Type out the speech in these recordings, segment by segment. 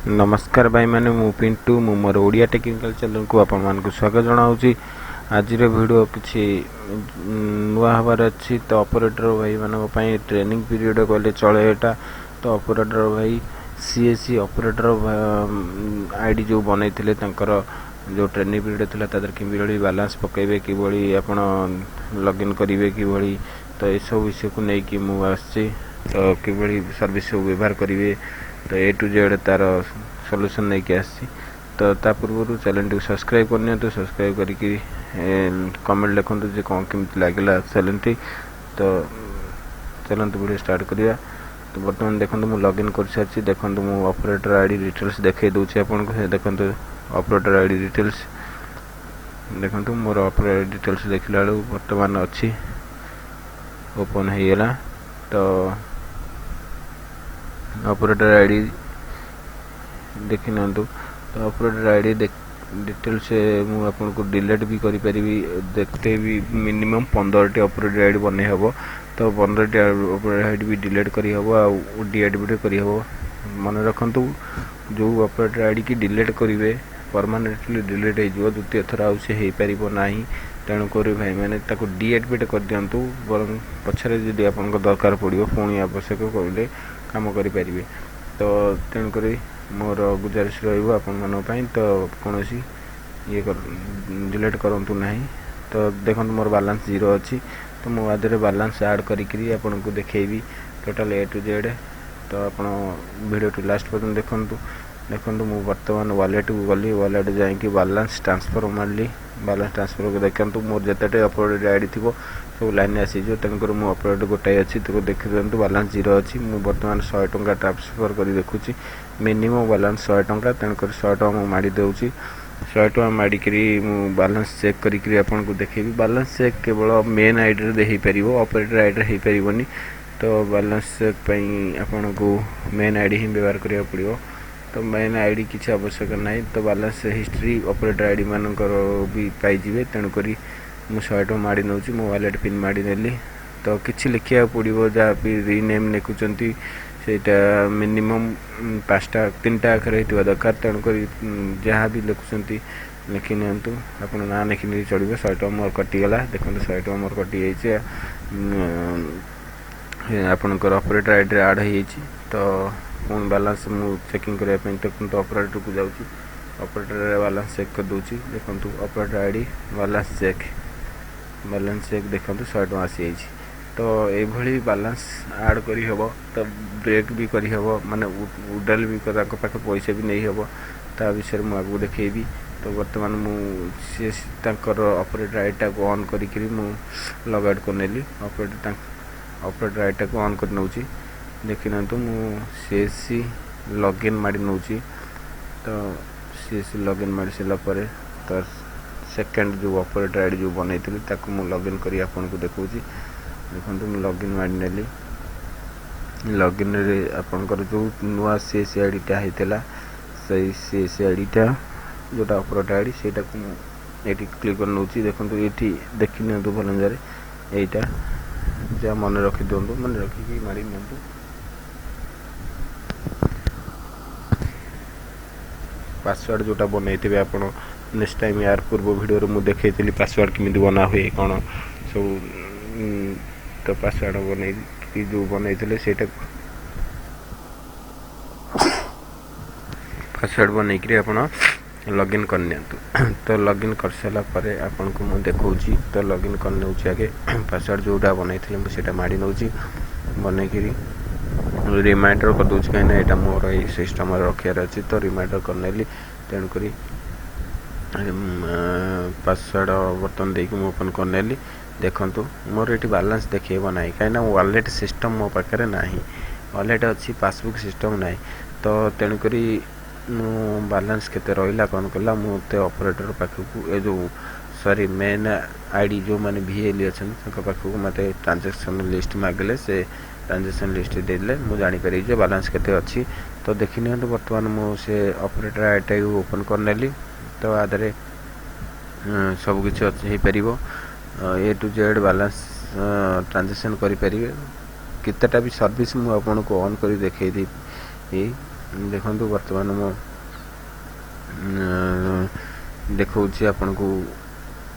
ନମସ୍କାର ଭାଇମାନେ, ମୁଁ ପିଣ୍ଟୁ। ମୁଁ ମୋର ଓଡ଼ିଆ ଟେକ୍ନିକାଲ ଚ୍ୟାନେଲକୁ ଆପଣମାନଙ୍କୁ ସ୍ୱାଗତ ଜଣାଉଛି। ଆଜିର ଭିଡ଼ିଓ କିଛି ନୂଆ ହେବାର ଅଛି। ତ ଅପରେଟର ଭାଇମାନଙ୍କ ପାଇଁ ଟ୍ରେନିଂ ପିରିୟଡ଼ କହିଲେ ଚଳେ ଏଇଟା। ତ ଅପରେଟର ଭାଇ ସିଏସସି ଅପରେଟର ଆଇଡ଼ି ଯେଉଁ ବନେଇଥିଲେ, ତାଙ୍କର ଯେଉଁ ଟ୍ରେନିଂ ପିରିୟଡ଼ ଥିଲା, ତା ଦେହରେ କିଭଳି ବାଲାନ୍ସ ପକାଇବେ, କିଭଳି ଆପଣ ଲଗ୍ଇନ୍ କରିବେ, କିଭଳି, ତ ଏସବୁ ବିଷୟକୁ ନେଇକି ମୁଁ ଆସିଛି। ତ କିଭଳି ସର୍ଭିସ୍ ସବୁ ବ୍ୟବହାର କରିବେ, ତ ଏ ଟୁ ଜେଡ଼୍ ତା'ର ସଲ୍ୟୁସନ୍ ନେଇକି ଆସିଛି। ତ ତା ପୂର୍ବରୁ ଚ୍ୟାନେଲଟିକୁ ସବସ୍କ୍ରାଇବ୍ କରିନିଅନ୍ତୁ। ସବସ୍କ୍ରାଇବ୍ କରିକି କମେଣ୍ଟ ଲେଖନ୍ତୁ ଯେ କ'ଣ କେମିତି ଲାଗିଲା ଚ୍ୟାନେଲଟି। ତ ଚାଲନ୍ତୁ, ଭିଡ଼ିଓ ଷ୍ଟାର୍ଟ କରିବା। ତ ବର୍ତ୍ତମାନ ଦେଖନ୍ତୁ, ମୁଁ ଲଗ୍ଇନ୍ କରିସାରିଛି। ଦେଖନ୍ତୁ, ମୁଁ ଅପରେଟର ଆଇଡ଼ି ଡିଟେଲ୍ସ ଦେଖାଇ ଦେଉଛି ଆପଣଙ୍କୁ। ଦେଖନ୍ତୁ, ଅପରେଟର ଆଇଡ଼ି ଡିଟେଲ୍ସ ଦେଖନ୍ତୁ। ମୋର ଅପରେଟର ଡିଟେଲ୍ସ ଦେଖିଲା ବେଳକୁ ବର୍ତ୍ତମାନ ଅଛି, ଓପନ୍ ହେଇଗଲା। ତ ଅପରେଟର ଆଇଡ଼ି ଦେଖିନିଅନ୍ତୁ। ତ ଅପରେଟର ଆଇଡ଼ି ଡିଟେଲ୍ସ ମୁଁ ଆପଣଙ୍କୁ ଡିଲେଟ୍ ବି କରିପାରିବି। ଦେଖିତେ ବି ମିନିମମ୍ 15ଟି ଅପରେଟର ଆଇଡ଼ି ବନେଇ ହେବ। ତ 15ଟି ଅପରେଟର ଆଇଡ଼ି ବି ଡିଲେଟ୍ କରିହେବ ଆଉ ଡିଆକ୍ଟିଭେଟ୍ କରିହେବ। ମନେ ରଖନ୍ତୁ, ଯେଉଁ ଅପରେଟର ଆଇଡ଼ିକି ଡିଲେଟ୍ କରିବେ, ପରମାନେଣ୍ଟଲି ଡିଲେଟ୍ ହେଇଯିବ। ଦ୍ୱିତୀୟ ଥର ଆଉ ସେ ହେଇପାରିବ ନାହିଁ। ତେଣୁକରି ଭାଇମାନେ, ତାକୁ ଡିଆକ୍ଟିଭେଟ୍ କରିଦିଅନ୍ତୁ। ବରଂ ପଛରେ ଯଦି ଆପଣଙ୍କ ଦରକାର ପଡ଼ିବ, ପୁଣି ଆବଶ୍ୟକ କରିଲେ କାମ କରିପାରିବେ। ତ ତେଣୁକରି ମୋର ଗୁଜାରିଶ ରହିବ ଆପଣମାନଙ୍କ ପାଇଁ, ତ କୌଣସି ଇଏ ଡିଲେଟ୍ କରନ୍ତୁ ନାହିଁ। ତ ଦେଖନ୍ତୁ, ମୋର ବାଲାନ୍ସ 0 ଅଛି। ତ ମୁଁ ଆ ଦେହରେ ବାଲାନ୍ସ ଆଡ଼୍ କରିକିରି ଆପଣଙ୍କୁ ଦେଖେଇବି ଟୋଟାଲ୍ ଏ ଟୁ ଜେଡ଼୍। ତ ଆପଣ ଭିଡ଼ିଓଟି ଲାଷ୍ଟ ପର୍ଯ୍ୟନ୍ତ ଦେଖନ୍ତୁ। ଦେଖନ୍ତୁ, ମୁଁ ବର୍ତ୍ତମାନ ୱାଲେଟ୍କୁ ଗଲି। ୱାଲେଟ୍ ଯାଇକି ବାଲାନ୍ସ ଟ୍ରାନ୍ସଫର୍ ମାରିଲି। ବାଲାନ୍ସ ଟ୍ରାନ୍ସଫର୍ ଦେଖନ୍ତୁ, ମୋର ଯେତେଟା ଅପରେଟ୍ ଆଇଡ଼ି ଥିବ, ସବୁ ଲାଇନ୍ରେ ଆସିଯିବ। ତେଣୁକରି ମୁଁ ଅପରେଟ୍ ଗୋଟାଏ ଅଛି, ତାକୁ ଦେଖିଦିଅନ୍ତୁ, ବାଲାନ୍ସ 0 ଅଛି। ମୁଁ ବର୍ତ୍ତମାନ 100 ଟଙ୍କା ଟ୍ରାନ୍ସଫର୍ କରି ଦେଖୁଛି। ମିନିମମ୍ ବାଲାନ୍ସ 100 ଟଙ୍କା। ତେଣୁକରି 100 ଟଙ୍କା ମୁଁ ମାଡ଼ି ଦେଉଛି। 100 ଟଙ୍କା ମାଡ଼ିକିରି ମୁଁ ବାଲାନ୍ସ ଚେକ୍ କରିକିରି ଆପଣଙ୍କୁ ଦେଖେଇବି। ବାଲାନ୍ସ ଚେକ୍ କେବଳ ମେନ୍ ଆଇଡ଼ିରେ ହେଇପାରିବ, ଅପରେଟର ଆଇଡ଼ିରେ ହେଇପାରିବନି। ତ ବାଲାନ୍ସ ଚେକ୍ ପାଇଁ ଆପଣଙ୍କୁ ମେନ୍ ଆଇଡ଼ି ହିଁ ବ୍ୟବହାର କରିବାକୁ ପଡ଼ିବ। ତ ମେନ୍ ଆଇଡ଼ି କିଛି ଆବଶ୍ୟକ ନାହିଁ। ତ ବାଲାନ୍ସ ହିଷ୍ଟ୍ରି ଅପରେଟର ଆଇଡ଼ି ମାନଙ୍କର ବି ପାଇଯିବେ। ତେଣୁକରି ମୁଁ 100 ଟଙ୍କା ମାଡ଼ି ନେଉଛି। ମୋ ୱାଲେଟ୍ ପିନ୍ ମାଡ଼ି ନେଲି। ତ କିଛି ଲେଖିବାକୁ ପଡ଼ିବ, ଯାହା ବି ରିନେମ୍ ଲେଖୁଛନ୍ତି, ସେଇଟା ମିନିମମ୍ ପାଞ୍ଚଟା ତିନିଟା ଆକ୍ଷର ହେଇଥିବା ଦରକାର। ତେଣୁକରି ଯାହା ବି ଲେଖୁଛନ୍ତି ଲେଖି ନିଅନ୍ତୁ। ଆପଣ ନାଁ ଲେଖିନେଇ ଚଳିବ। 100 ଟଙ୍କା ମୋର କଟିଗଲା। ଦେଖନ୍ତୁ, 100 ଟଙ୍କା ମୋର କଟିଯାଇଛି। ଆପଣଙ୍କର ଅପରେଟର ଆଇଡ଼ିରେ ଆଡ଼୍ ହେଇଯାଇଛି। ତ ପୁଣି ବାଲାନ୍ସ ମୁଁ ଚେକିଂ କରିବା ପାଇଁ ଦେଖନ୍ତୁ, ଅପରେଟରକୁ ଯାଉଛି। ଅପରେଟରରେ ବାଲାନ୍ସ ଚେକ୍ କରିଦେଉଛି। ଦେଖନ୍ତୁ, operator ID balance check, balance check ଦେଖନ୍ତୁ, 100 ଟଙ୍କା ଆସିଯାଇଛି। ତ ଏଇଭଳି ବାଲାନ୍ସ ଆଡ଼୍ କରିହେବ, ତ ବ୍ରେକ୍ ବି କରିହେବ, ମାନେ ୱିଡ୍ରଲ୍ ବି, ତାଙ୍କ ପାଖେ ପଇସା ବି ନେଇହେବ। ତା ବିଷୟରେ ମୁଁ ଆଗକୁ ଦେଖେଇବି। ତ ବର୍ତ୍ତମାନ ମୁଁ ସିଏ ତାଙ୍କର ଅପରେଟର ଆଇଡ଼ିଟାକୁ ଅନ୍ କରିକିରି ମୁଁ ଲଗ୍ ଆଉଟ୍ କରିନେଲି। ଅପରେଟର ତାଙ୍କ ଅପରେଟର ଆଇଡ଼ିଟାକୁ ଅନ୍ କରି ନେଉଛି। ଦେଖିନିଅନ୍ତୁ, ମୁଁ ସିଏସସି ଲଗ୍ଇନ୍ ମାଡ଼ି ନେଉଛି। ତ ସିଏସସି ଲଗ୍ଇନ୍ ମାରି ସାରିଲା ପରେ, ତ ସେକେଣ୍ଡ ଯେଉଁ ଅପରେଟର ଆଇଡ଼ି ଯେଉଁ ବନେଇଥିଲି, ତାକୁ ମୁଁ ଲଗ୍ଇନ୍ କରି ଆପଣଙ୍କୁ ଦେଖାଉଛି। ଦେଖନ୍ତୁ, ମୁଁ ଲଗ୍ଇନ୍ ମାଡ଼ି ନେଲି। ଲଗ୍ଇନ୍ରେ ଆପଣଙ୍କର ଯେଉଁ ନୂଆ ସିଏସସି ଆଇଡ଼ିଟା ହେଇଥିଲା, ସେଇ ସିଏସସି ଆଇଡ଼ିଟା, ଯେଉଁଟା ଅପରେଟର ଆଇଡ଼ି, ସେଇଟାକୁ ମୁଁ ଏଇଠି କ୍ଲିକ୍ କରି ନେଉଛି। ଦେଖନ୍ତୁ, ଏଇଠି ଦେଖି ନିଅନ୍ତୁ ଭଲ ମଜାରେ। ଏଇଟା ଯାହା ମନେ ରଖିଦିଅନ୍ତୁ, ମନେ ରଖିକି ମାରି ନିଅନ୍ତୁ। ପାସୱାର୍ଡ଼ ଯେଉଁଟା ବନେଇଥିବେ ଆପଣ, ନେକ୍ସଟ ଟାଇମ୍ ୟାର ପୂର୍ବ ଭିଡ଼ିଓରେ ମୁଁ ଦେଖେଇଥିଲି ପାସୱାର୍ଡ଼ କେମିତି ବନା ହୁଏ, କ'ଣ ସବୁ। ତ ପାସୱାର୍ଡ଼ ବନେଇକି ଯେଉଁ ବନେଇଥିଲେ, ସେଇଟାକୁ ପାସୱାର୍ଡ଼ ବନେଇକିରି ଆପଣ ଲଗ୍ଇନ୍ କରିନିଅନ୍ତୁ। ତ ଲଗ୍ଇନ୍ କରିସାରିଲା ପରେ ଆପଣଙ୍କୁ ମୁଁ ଦେଖାଉଛି। ତ ଲଗ୍ଇନ୍ କରିନେଉଛି ଆଗେ। ପାସୱାର୍ଡ଼ ଯେଉଁଟା ବନେଇଥିଲି, ମୁଁ ସେଇଟା ମାଡ଼ି ନେଉଛି। ବନେଇକିରି ରିମାଇଣ୍ଡର କରିଦେଉଛି, କାହିଁକିନା ଏଇଟା ମୋର ଏଇ ସିଷ୍ଟମରେ ରଖିବାର ଅଛି। ତ ରିମାଇଣ୍ଡର କରିନେଲି। ତେଣୁକରି ପାସୱାର୍ଡ଼ ବର୍ତ୍ତମାନ ଦେଇକି ମୁଁ ଓପନ୍ କରିନେଲି। ଦେଖନ୍ତୁ, ମୋର ଏଠି ବାଲାନ୍ସ ଦେଖେଇବ ନାହିଁ, କାହିଁକିନା ୱାଲେଟ୍ ସିଷ୍ଟମ୍ ମୋ ପାଖରେ ନାହିଁ। ୱାଲେଟ୍ ଅଛି, ପାସବୁକ୍ ସିଷ୍ଟମ୍ ନାହିଁ। ତ ତେଣୁକରି ମୁଁ ବାଲାନ୍ସ କେତେ ରହିଲା, କ'ଣ କଲା, ମୁଁ ମୋତେ ଅପରେଟର ପାଖକୁ, ଏ ଯେଉଁ ସରି, ମେନ୍ ଆଇଡ଼ି ଯେଉଁମାନେ ଭିଏଲ୍ ଅଛନ୍ତି, ତାଙ୍କ ପାଖକୁ ମୋତେ ଟ୍ରାଞ୍ଜାକ୍ସନ୍ ଲିଷ୍ଟ ମାଗିଲେ, ସେ ଟ୍ରାଞ୍ଜାକ୍ସନ୍ ଲିଷ୍ଟ ଦେଇଦେଲେ ମୁଁ ଜାଣିପାରିବି ଯେ ବାଲାନ୍ସ କେତେ ଅଛି। ତ ଦେଖିନିଅନ୍ତୁ, ବର୍ତ୍ତମାନ ମୁଁ ସେ ଅପରେଟର ଆଇଡ଼ିଟାକୁ ଓପନ୍ କରିନେଲି। ତ ଆ ଦେହରେ ସବୁକିଛି ଅଛି, ହେଇପାରିବ। ଏ ଟୁ ଜେଡ଼୍ ବାଲାନ୍ସ ଟ୍ରାଞ୍ଜାକ୍ସନ୍ କରିପାରିବେ। କେତେଟା ବି ସର୍ଭିସ୍ ମୁଁ ଆପଣଙ୍କୁ ଅନ୍ କରି ଦେଖେଇଦେବି। ଦେଖନ୍ତୁ, ବର୍ତ୍ତମାନ ମୁଁ ଦେଖାଉଛି ଆପଣଙ୍କୁ।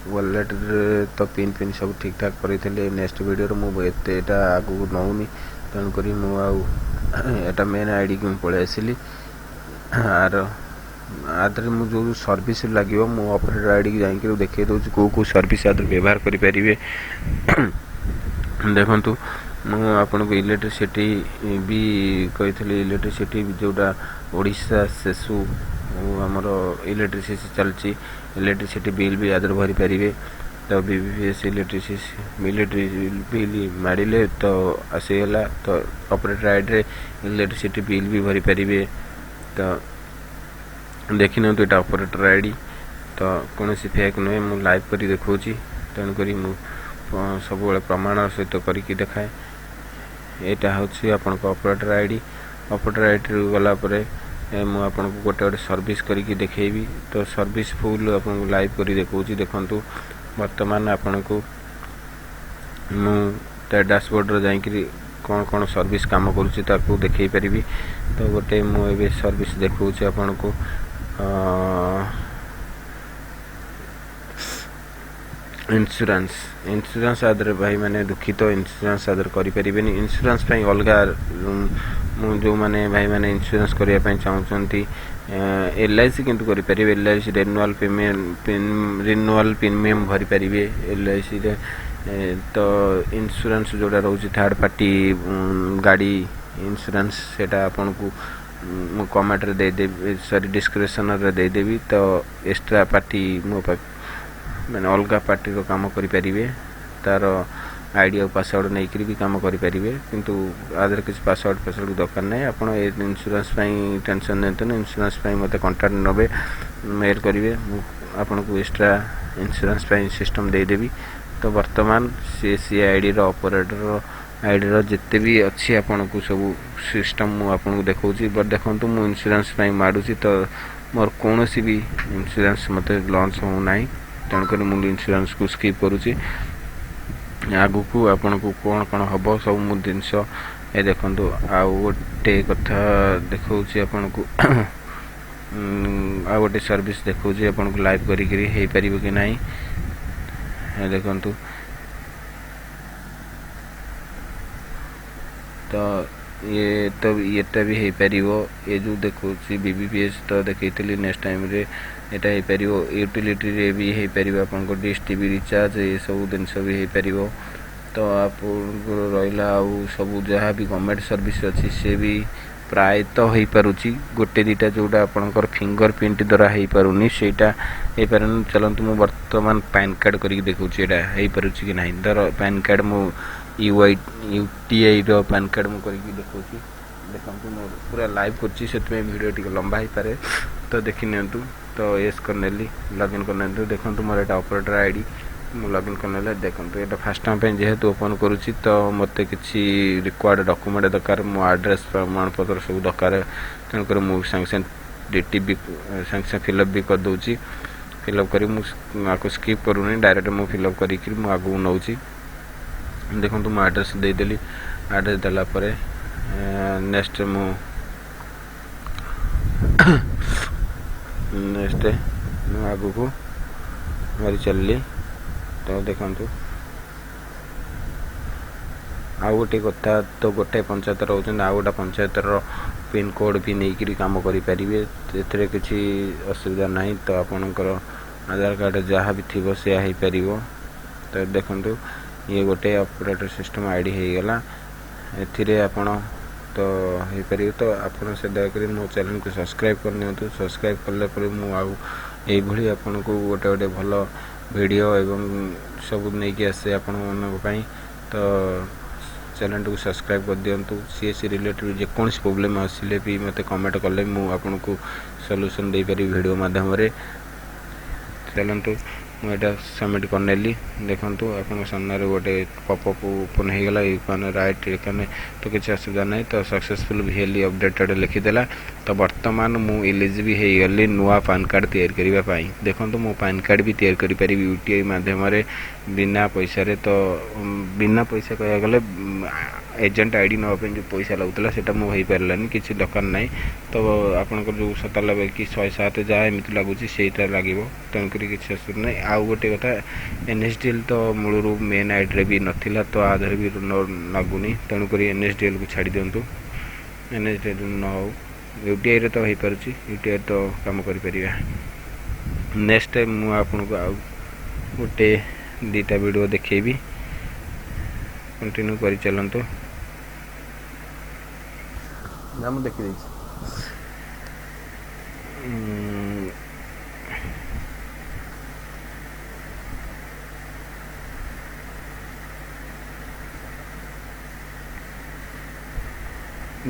ୱାଲେଟ୍ରେ ତ ପିନ୍ ଫିନ୍ ସବୁ ଠିକ୍ ଠାକ୍ କରିଥିଲି। ନେକ୍ସଟ ଭିଡ଼ିଓରେ ମୁଁ ଏତେ ଏଇଟା ଆଗକୁ ନେଉନି, ତେଣୁକରି ମୁଁ ଆଉ ଏଇଟା ମେନ୍ ଆଇଡ଼ିକି ମୁଁ ପଳେଇ ଆସିଲି। ଆର ଆଦେହରେ ମୁଁ ଯେଉଁ ସର୍ଭିସ୍ ଲାଗିବ, ମୁଁ ଅପରେଟର ଆଇଡ଼ିକି ଯାଇକି ଦେଖାଇ ଦେଉଛି କେଉଁ କେଉଁ ସର୍ଭିସ୍ ଆଦେହରେ ବ୍ୟବହାର କରିପାରିବେ। ଦେଖନ୍ତୁ, ମୁଁ ଆପଣଙ୍କୁ ଇଲେକ୍ଟ୍ରିସିଟି ବି କହିଥିଲି। ଇଲେକ୍ଟ୍ରିସିଟି ଯେଉଁଟା ଓଡ଼ିଶା ସେସୁ ଆମର ଇଲେକ୍ଟ୍ରିସିଟି ଚାଲିଛି, ଇଲେକ୍ଟ୍ରିସିଟି ବିଲ୍ ବି ଆଦେହରେ ଭରିପାରିବେ। ତ ବି ବି P S electric bill ମାରିଲେ ତ ଆସିଗଲା। ତ ଅପରେଟର ଆଇଡ଼ିରେ ଇଲେକ୍ଟ୍ରିସିଟି ବିଲ୍ ବି ଭରିପାରିବେ। ତ ଦେଖିନିଅନ୍ତୁ, ଏଇଟା ଅପରେଟର ଆଇଡ଼ି। ତ କୌଣସି ଫେକ୍ ନୁହେଁ, ମୁଁ ଲାଇଭ୍ କରି ଦେଖାଉଛି। ତେଣୁକରି ମୁଁ ସବୁବେଳେ ପ୍ରମାଣ ସହିତ କରିକି ଦେଖାଏ। ଏଇଟା ହେଉଛି ଆପଣଙ୍କ ଅପରେଟର ଆଇଡ଼ି। ଅପରେଟର ଆଇଡ଼ିରୁ ଗଲା ପରେ ମୁଁ ଆପଣଙ୍କୁ ଗୋଟେ ଗୋଟେ ସର୍ଭିସ୍ କରିକି ଦେଖେଇବି। ତ ସର୍ଭିସ୍ ଫୁଲ୍ ଆପଣଙ୍କୁ ଲାଇଭ୍ କରି ଦେଖାଉଛି। ଦେଖନ୍ତୁ, ବର୍ତ୍ତମାନ ଆପଣଙ୍କୁ ମୁଁ ତା ଡ୍ୟାସବୋର୍ଡ଼ରେ ଯାଇକରି କ'ଣ କ'ଣ ସର୍ଭିସ୍ କାମ କରୁଛି, ତାକୁ ଦେଖେଇ ପାରିବି। ତ ଗୋଟେ ମୁଁ ଏବେ ସର୍ଭିସ୍ ଦେଖାଉଛି ଆପଣଙ୍କୁ, ଇନ୍ସୁରାନ୍ସ। ଇନ୍ସୁରାନ୍ସ ଆଦେହରେ ଭାଇମାନେ, ଦୁଃଖିତ, ଇନ୍ସୁରାନ୍ସ ଆଦେହରେ କରିପାରିବେନି। ଇନ୍ସୁରାନ୍ସ ପାଇଁ ଅଲଗା ମୁଁ, ଯେଉଁମାନେ ଭାଇମାନେ ଇନ୍ସୁରାନ୍ସ କରିବା ପାଇଁ ଚାହୁଁଛନ୍ତି, ଏଲ୍ I C କିନ୍ତୁ କରିପାରିବେ। LIC renewal payment, renewal premium ଭରିପାରିବେ ଏଲ୍ I ସିରେ। ତ ଇନ୍ସୁରାନ୍ସ ଯେଉଁଟା ରହୁଛି, ଥାର୍ଡ଼ ପାର୍ଟି ଗାଡ଼ି ଇନ୍ସୁରାନ୍ସ, ସେଇଟା ଆପଣଙ୍କୁ ମୁଁ କମେଣ୍ଟରେ ଦେଇଦେବି, ସରି, ଡିସ୍କ୍ରିପସନ୍ରେ ଦେଇଦେବି। ତ ଏକ୍ସଟ୍ରା ପାର୍ଟି ମୋ ମାନେ ଅଲଗା ପାର୍ଟିର କାମ କରିପାରିବେ। ତା'ର I D ଆଉ ପାସୱାର୍ଡ଼ ନେଇକରି ବି କାମ କରିପାରିବେ, କିନ୍ତୁ ଆଦେହରେ କିଛି ପାସୱାର୍ଡ଼ ଫାସୱାର୍ଡ଼ ଦରକାର ନାହିଁ। ଆପଣ ଏ ଇନ୍ସୁରାନ୍ସ ପାଇଁ ଟେନସନ୍ ନିଅନ୍ତୁନି। ଇନ୍ସୁରାନ୍ସ ପାଇଁ ମୋତେ କଣ୍ଟାକ୍ଟ ନେବେ, ମେଲ୍ କରିବେ, ମୁଁ ଆପଣଙ୍କୁ ଏକ୍ସଟ୍ରା ଇନ୍ସୁରାନ୍ସ ପାଇଁ ସିଷ୍ଟମ୍ ଦେଇଦେବି। ତ ବର୍ତ୍ତମାନ ସି ଆଇଡ଼ିର, ଅପରେଟର ଆଇଡ଼ିର ଯେତେ ବି ଅଛି, ଆପଣଙ୍କୁ ସବୁ ସିଷ୍ଟମ୍ ମୁଁ ଆପଣଙ୍କୁ ଦେଖାଉଛି। ବଟ୍ ଦେଖନ୍ତୁ, ମୁଁ ଇନ୍ସୁରାନ୍ସ ପାଇଁ ମାରୁଛି, ତ ମୋର କୌଣସି ବି ଇନ୍ସୁରାନ୍ସ ମୋତେ ଲଞ୍ଚ ହେଉନାହିଁ। ତେଣୁକରି ମୁଁ ଇନ୍ସୁରାନ୍ସକୁ ସ୍କିପ୍ କରୁଛି। ଆଗକୁ ଆପଣଙ୍କୁ କ'ଣ କ'ଣ ହେବ, ସବୁ ମୁଁ ଜିନିଷ ଏ ଦେଖନ୍ତୁ। ଆଉ ଗୋଟେ କଥା ଦେଖାଉଛି ଆପଣଙ୍କୁ, ଆଉ ଗୋଟେ ସର୍ଭିସ୍ ଦେଖାଉଛି ଆପଣଙ୍କୁ ଲାଇଭ୍ କରିକିରି, ହେଇପାରିବ କି ନାହିଁ। ଦେଖନ୍ତୁ, ତ ଇଏ ତ ଇଏଟା ବି ହେଇପାରିବ। ଏ ଯେଉଁ ଦେଖାଉଛି ବି ବି ପି ଏସ୍ ତ ଦେଖେଇଥିଲି, ନେକ୍ସଟ ଟାଇମ୍ରେ ଏଇଟା ହେଇପାରିବ। ୟୁଟିଲିଟିରେ ବି ହେଇପାରିବ, ଆପଣଙ୍କ ଡିସ୍ ଟିଭି ରିଚାର୍ଜ ଏସବୁ ଜିନିଷ ବି ହେଇପାରିବ। ତ ଆପଣଙ୍କର ରହିଲା ଆଉ ସବୁ ଯାହା ବି ଗଭର୍ଣ୍ଣମେଣ୍ଟ ସର୍ଭିସ୍ ଅଛି, ସେ ବି ପ୍ରାୟତଃ ହେଇପାରୁଛି। ଗୋଟେ ଦୁଇଟା ଯେଉଁଟା ଆପଣଙ୍କର ଫିଙ୍ଗର ପ୍ରିଣ୍ଟ ଦ୍ୱାରା ହେଇପାରୁନି, ସେଇଟା ହେଇପାରୁନି। ଚାଲନ୍ତୁ, ମୁଁ ବର୍ତ୍ତମାନ ପ୍ୟାନ୍ କାର୍ଡ଼ କରିକି ଦେଖାଉଛି ଏଇଟା ହେଇପାରୁଛି କି ନାହିଁ। ଧର ପ୍ୟାନ୍ କାର୍ଡ଼, ମୁଁ you I U T ଆଇର PAN card ମୁଁ କରିକି ଦେଖାଉଛି। ଦେଖନ୍ତୁ, ମୁଁ ପୁରା ଲାଇଭ୍ କରୁଛି, ସେଥିପାଇଁ ଭିଡ଼ିଓ ଟିକେ ଲମ୍ବା ହେଇପାରେ। ତ ଦେଖିନିଅନ୍ତୁ। ତ ଏସ୍ କରିନେଲି, ଲଗ୍ଇନ୍ କରିନିଅନ୍ତୁ। ଦେଖନ୍ତୁ, ମୋର ଏଇଟା ଅପରେଟର I D, ମୁଁ ଲଗ୍ଇନ୍ କରିନେଲେ। ଦେଖନ୍ତୁ, ଏଇଟା ଫାର୍ଷ୍ଟ ଟାଇମ୍ ପାଇଁ ଯେହେତୁ ଓପନ୍ କରୁଛି, ତ ମୋତେ କିଛି ରିକ୍ୱାୟାର୍ଡ଼ ଡକୁମେଣ୍ଟ ଦରକାର, ମୋ ଆଡ୍ରେସ୍ ପ୍ରମାଣପତ୍ର ସବୁ ଦରକାର। ତେଣୁକରି ମୁଁ ସାଙ୍ଗେ ସାଙ୍ଗେ ଡି ଟି ବି ସାଙ୍ଗେ ସାଙ୍ଗେ ଫିଲ୍ଅପ୍ ବି କରିଦେଉଛି। ଫିଲ୍ଅପ୍ କରି ମୁଁ ଆକୁ ସ୍କିପ୍ କରୁନି, ଡାଇରେକ୍ଟ ମୁଁ ଫିଲ୍ଅପ୍ କରିକି ମୁଁ ଆଗକୁ ନେଉଛି। ଦେଖନ୍ତୁ, ମୁଁ ଆଡ୍ରେସ୍ ଦେଇଦେଲି। ଆଡ୍ରେସ୍ ଦେଲା ପରେ ନେକ୍ସଟ ମୁଁ ଆଗକୁ ମାରି ଚାଲିଲି। ତ ଦେଖନ୍ତୁ, ଆଉ ଗୋଟେ କଥା, ତ ଗୋଟେ ପଞ୍ଚାୟତ ରହୁଛନ୍ତି, ଆଉ ଗୋଟେ ପଞ୍ଚାୟତର ପିନ୍କୋଡ଼୍ ବି ନେଇକରି କାମ କରିପାରିବେ। ଏଥିରେ କିଛି ଅସୁବିଧା ନାହିଁ। ତ ଆପଣଙ୍କର ଆଧାର କାର୍ଡ଼ ଯାହା ବି ଥିବ, ସେୟା ହେଇପାରିବ। ତ ଦେଖନ୍ତୁ, ଇଏ ଗୋଟେ ଅପରେଟର ସିଷ୍ଟମ୍ I D ହେଇଗଲା। ଏଥିରେ ଆପଣ ତ ହେଇପାରିବ। ତ ଆପଣ ସେ ଦୟାକରି ମୋ ଚ୍ୟାନେଲକୁ ସବସ୍କ୍ରାଇବ୍ କରିନିଅନ୍ତୁ। ସବସ୍କ୍ରାଇବ୍ କଲା ପରେ ମୁଁ ଆଉ ଏଇଭଳି ଆପଣଙ୍କୁ ଗୋଟେ ଗୋଟେ ଭଲ ଭିଡ଼ିଓ ଏବଂ ସବୁ ନେଇକି ଆସେ ଆପଣମାନଙ୍କ ପାଇଁ। ତ ଚ୍ୟାନେଲଟିକୁ ସବସ୍କ୍ରାଇବ୍ କରିଦିଅନ୍ତୁ। ସି ରିଲେଟେଡ଼ ଯେକୌଣସି ପ୍ରୋବ୍ଲେମ୍ ଆସିଲେ ବି ମୋତେ କମେଣ୍ଟ କଲେ ମୁଁ ଆପଣଙ୍କୁ ସଲ୍ୟୁସନ୍ ଦେଇପାରିବି ଭିଡ଼ିଓ ମାଧ୍ୟମରେ। ଚାଲନ୍ତୁ, ମୁଁ ଏଇଟା ସବମିଟ୍ କରିନେଲି। ଦେଖନ୍ତୁ, ଆପଣଙ୍କ ସାମ୍ନାରେ ଗୋଟେ ପପ୍ ଓପନ୍ ହେଇଗଲା। You can write ଏখানে ତ କିଛି ଅସୁବିଧା ନାହିଁ। ତ ସକ୍ସେସଫୁଲ୍ ଭିଏଲ୍ଇ ଅପଡେଟେଡ଼ ଲେଖିଦେଲା। ତ ବର୍ତ୍ତମାନ ମୁଁ ଇଲିଜିବଲ୍ ହେଇଗଲି ନୂଆ ପାନ୍ କାର୍ଡ଼ ତିଆରି କରିବା ପାଇଁ। ଦେଖନ୍ତୁ, ମୁଁ ପାନ୍ କାର୍ଡ଼ ବି ତିଆରି କରିପାରିବି ୟୁଟିଆଇ ମାଧ୍ୟମରେ ବିନା ପଇସାରେ। ତ ବିନା ପଇସା କହିବାକୁ ଗଲେ ଏଜେଣ୍ଟ ଆଇଡ଼ି ନେବା ପାଇଁ ଯେଉଁ ପଇସା ଲାଗୁଥିଲା, ସେଇଟା ମୁଁ ହେଇପାରିଲାନି। କିଛି ଦରକାର ନାହିଁ। ତ ଆପଣଙ୍କର ଯେଉଁ 97 କି 107 ଯାହା ଏମିତି ଲାଗୁଛି, ସେଇଟା ଲାଗିବ। ତେଣୁକରି କିଛି ଅସୁବିଧା ନାହିଁ। ଆଉ ଗୋଟେ କଥା, ଏନ୍ଏସ୍ଡିଏଲ୍ ତ ମୂଳରୁ ମେନ୍ ଆଇଡ଼ିରେ ବି ନଥିଲା, ତ ଆ ଦେହରେ ବି ଲାଗୁନି। ତେଣୁକରି ଏନ୍ଏସ୍ଡିଏଲ୍କୁ ଛାଡ଼ି ଦିଅନ୍ତୁ। ଏନ୍ଏସ୍ଡିଏଲ୍ ନ ହଉ, ୟୁଟିଆଇରେ ତ ହେଇପାରୁଛି। ୟୁଟିଆଇ ତ କାମ କରିପାରିବା। ନେକ୍ସଟ ଟାଇମ୍ ମୁଁ ଆପଣଙ୍କୁ ଆଉ ଗୋଟେ ଦୁଇଟା ଭିଡ଼ିଓ ଦେଖେଇବି। କଣ୍ଟିନ୍ୟୁ କରି ଚାଲନ୍ତୁ। ନା, ମୁଁ ଦେଖିଦେଇଛି।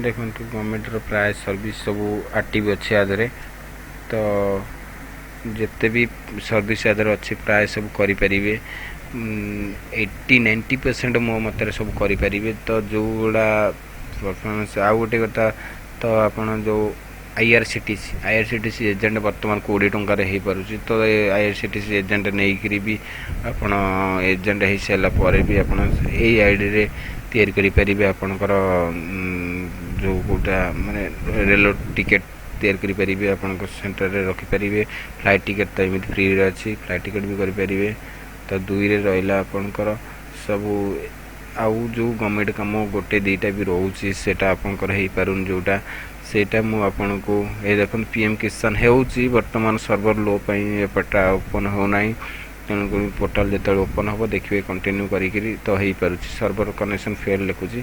ଦେଖନ୍ତୁ, ଗଭର୍ଣ୍ଣମେଣ୍ଟର ପ୍ରାୟ ସର୍ଭିସ୍ ସବୁ ଆକ୍ଟିଭ୍ ଅଛି ଆ ଦେହରେ। ତ ଯେତେ ବି ସର୍ଭିସ୍ ଆ ଦେହରେ ଅଛି, ପ୍ରାୟ ସବୁ କରିପାରିବେ। 80-90% ମୋ ମତରେ ସବୁ କରିପାରିବେ। ତ ଯେଉଁଗୁଡ଼ା ପରଫର୍ମାନ୍ସ, ଆଉ ଗୋଟେ କଥା, ତ ଆପଣ ଯେଉଁ ଆଇଆର୍ସିଟିସି ଏଜେଣ୍ଟ ବର୍ତ୍ତମାନ 20 ଟଙ୍କାରେ ହେଇପାରୁଛି। ତ ଏ ଆଇଆର୍ସିଟିସି ଏଜେଣ୍ଟ ନେଇକରି ବି ଆପଣ ଏଜେଣ୍ଟ ହେଇସାରିଲା ପରେ ବି ଆପଣ ଏଇ ଆଇଡ଼ିରେ ତିଆରି କରିପାରିବେ। ଆପଣଙ୍କର ଯେଉଁ କେଉଁଟା ମାନେ ରେଳ ଟିକେଟ୍ ତିଆରି କରିପାରିବେ, ଆପଣଙ୍କ ସେଣ୍ଟରରେ ରଖିପାରିବେ। ଫ୍ଲାଇଟ୍ ଟିକେଟ୍ ତ ଏମିତି ଫ୍ରିରେ ଅଛି, ଫ୍ଲାଇଟ୍ ଟିକେଟ୍ ବି କରିପାରିବେ। ତ ଦୁଇରେ ରହିଲା ଆପଣଙ୍କର ସବୁ। ଆଉ ଯେଉଁ ଗଭର୍ଣ୍ଣମେଣ୍ଟ କାମ ଗୋଟେ ଦୁଇଟା ବି ରହୁଛି, ସେଇଟା ଆପଣଙ୍କର ହେଇପାରୁନି ଯେଉଁଟା, ସେଇଟା ମୁଁ ଆପଣଙ୍କୁ ଏଇ ଦେଖନ୍ତୁ, ପିଏମ୍ କିଷାନ ହେଉଛି। ବର୍ତ୍ତମାନ ସର୍ଭର ଲୋ ପାଇଁ ଏପଟା ଓପନ୍ ହେଉନାହିଁ। ତେଣୁକରି ପୋର୍ଟାଲ୍ ଯେତେବେଳେ ଓପନ୍ ହେବ, ଦେଖିବେ କଣ୍ଟିନ୍ୟୁ କରିକିରି ତ ହେଇପାରୁଛି। ସର୍ଭର କନେକ୍ସନ୍ ଫେଲ୍ ଲେଖୁଛି,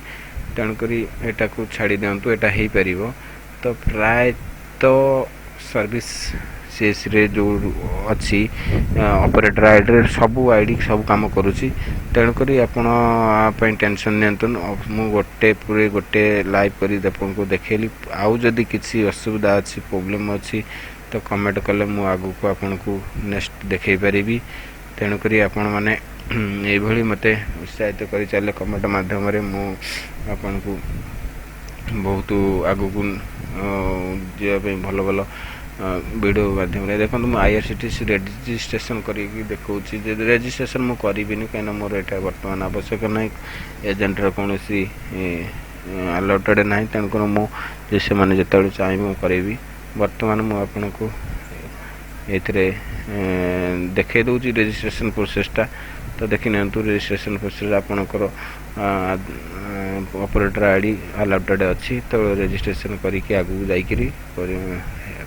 ତେଣୁକରି ଏଟାକୁ ଛାଡ଼ି ଦିଅନ୍ତୁ, ଏଇଟା ହେଇପାରିବ। ତ ପ୍ରାୟତଃ ସର୍ଭିସ୍ ସିଏସ୍ସିରେ ଯେଉଁ ଅଛି, ଅପରେଟର ଆଇଡ଼ିରେ ସବୁ ଆଇଡ଼ି ସବୁ କାମ କରୁଛି। ତେଣୁକରି ଆପଣ ଆ ପାଇଁ ଟେନସନ୍ ନିଅନ୍ତୁନି। ମୁଁ ଗୋଟେ ପରେ ଗୋଟେ ଲାଇଭ୍ କରି ଆପଣଙ୍କୁ ଦେଖେଇଲି। ଆଉ ଯଦି କିଛି ଅସୁବିଧା ଅଛି, ପ୍ରୋବ୍ଲେମ୍ ଅଛି, ତ କମେଣ୍ଟ କଲେ ମୁଁ ଆଗକୁ ଆପଣଙ୍କୁ ନେକ୍ସଟ ଦେଖେଇ ପାରିବି। ତେଣୁକରି ଆପଣମାନେ ଏଇଭଳି ମୋତେ ଉତ୍ସାହିତ କରି ଚାଲିଲେ କମେଣ୍ଟ ମାଧ୍ୟମରେ, ମୁଁ ଆପଣଙ୍କୁ ବହୁତ ଆଗକୁ ଯିବା ପାଇଁ ଭଲ ଭଲ ଭିଡ଼ିଓ ମାଧ୍ୟମରେ। ଦେଖନ୍ତୁ, ମୁଁ ଆଇଆର୍ସିଟିସି ରେଜିଷ୍ଟ୍ରେସନ୍ କରିକି ଦେଖାଉଛି ଯେ ରେଜିଷ୍ଟ୍ରେସନ୍ ମୁଁ କରିବିନି, କାହିଁକିନା ମୋର ଏଇଟା ବର୍ତ୍ତମାନ ଆବଶ୍ୟକ ନାହିଁ। ଏଜେଣ୍ଟର କୌଣସି ଆଲଟେଡ଼ ନାହିଁ। ତେଣୁକରି ମୁଁ ଯେ ସେମାନେ ଯେତେବେଳେ ଚାହିଁବେ, ମୁଁ କରାଇବି। ବର୍ତ୍ତମାନ ମୁଁ ଆପଣଙ୍କୁ ଏଥିରେ ଦେଖାଇ ଦେଉଛି ରେଜିଷ୍ଟ୍ରେସନ୍ ପ୍ରୋସେସଟା। ତ ଦେଖିନିଅନ୍ତୁ, ରେଜିଷ୍ଟ୍ରେସନ୍ ପ୍ରୋସେସ୍ ଆପଣଙ୍କର ଅପରେଟର ଆଇଡ଼ି ଆଲଟେଡ଼ ଅଛି, ତ ରେଜିଷ୍ଟ୍ରେସନ୍ କରିକି ଆଗକୁ ଯାଇକିରି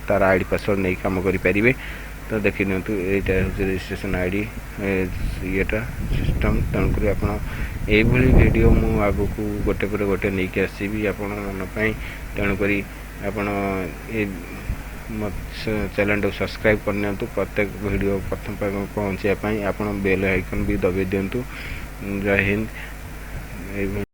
ତାର ଆଇଡ଼ି ପାସୱାର୍ଡ଼ ନେଇ କାମ କରିପାରିବେ। ତ ଦେଖିନିଅନ୍ତୁ, ଏଇଟା ହେଉଛି ରେଜିଷ୍ଟ୍ରେସନ୍ ଆଇଡ଼ି ଇଏଟା ସିଷ୍ଟମ୍। ତେଣୁକରି ଆପଣ ଏଇଭଳି ଭିଡ଼ିଓ ମୁଁ ଆଗକୁ ଗୋଟେ ପରେ ଗୋଟେ ନେଇକି ଆସିବି ଆପଣମାନଙ୍କ ପାଇଁ। ତେଣୁକରି ଆପଣ ଏ ମୋ ଚ୍ୟାନେଲଟାକୁ ସବସ୍କ୍ରାଇବ୍ କରିନିଅନ୍ତୁ। ପ୍ରତ୍ୟେକ ଭିଡ଼ିଓ ପ୍ରଥମ ପାଖକୁ ପହଞ୍ଚିବା ପାଇଁ ଆପଣ ବେଲ୍ ଆଇକନ୍ ବି ଦବାଇ ଦିଅନ୍ତୁ। ଜୟ ହିନ୍ଦ। ଏଇଭଳି